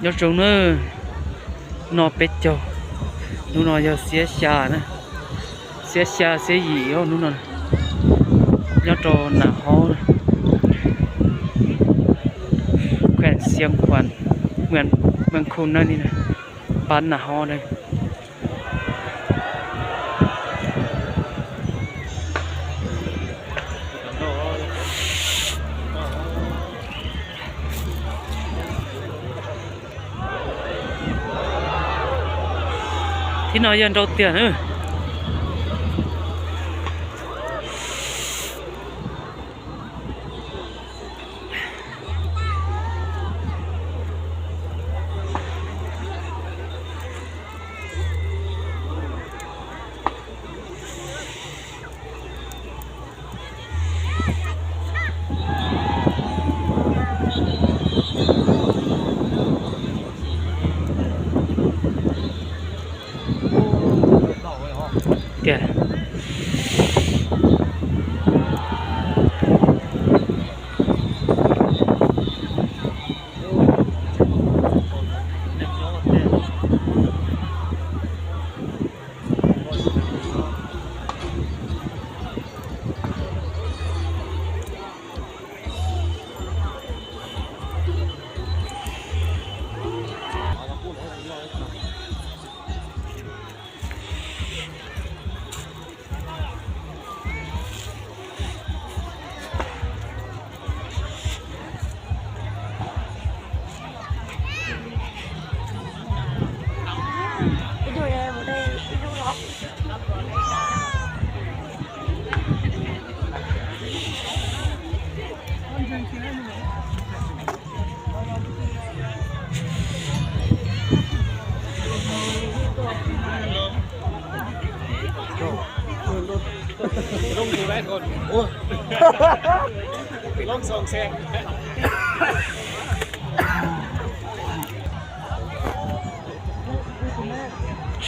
Nyob zoo na, no peb caug, hnub no yog xiab xya na, xiab xya xiab yim os hnub no. Nyob rau Nas Hov, khuem Xiav Khuam, Mws Khu na, pab Nas Hov na. Thib no yog nrau tiag na. Tiag.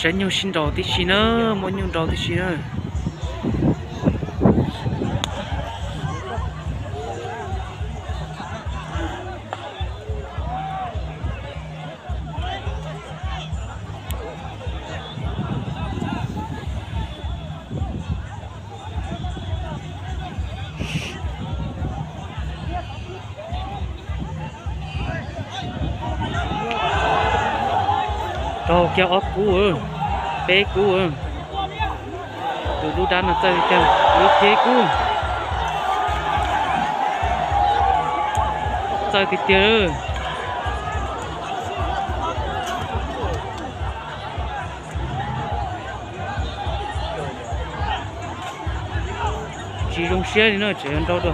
Saib nyuj sib nraus tib si na, muaj nyuj nraus tib si na. Raug kiag ob kub, peb kub. Tus dub dab no txawj tiag, ib kub. Txawj tiag tiag. Tsis zoo siab li no, tseem yuav nrau dua.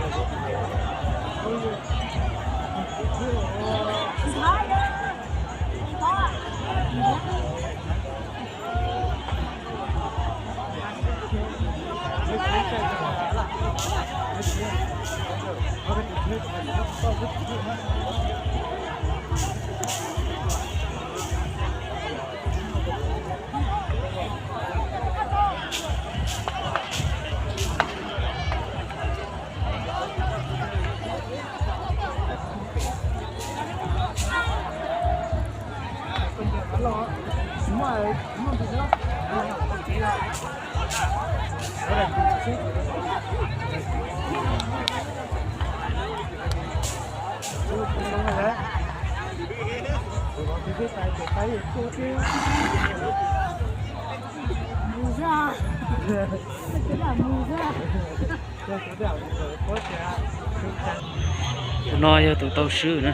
Tus no yog tus tau swb na,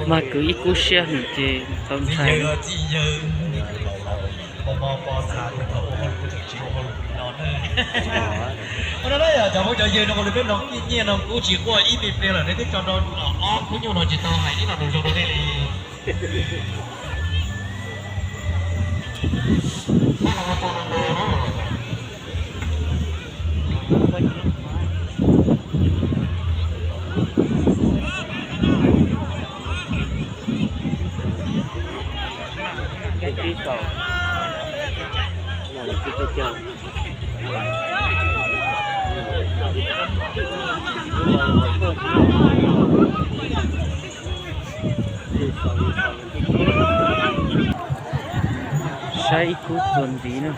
mas kwv ib kub siab hwm ces tau ntshai. Cov phooj cov ywg, no ua li peb no nyiaj no kuv tsis quaj ib me pliag lawm, nej twb tso nrau ob kub nyuj no tsis tau hais ib lo lus zoo rau nej li. Ib khub txuas ntxiv na.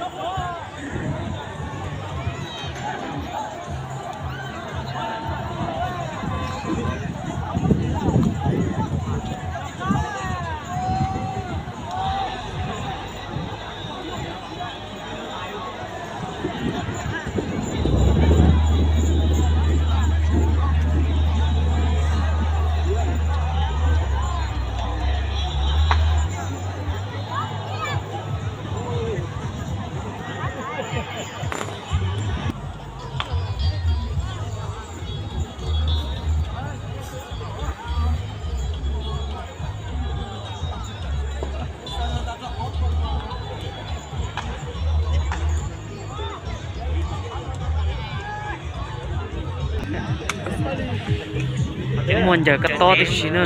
Muaj ncaws kab tob tib si na.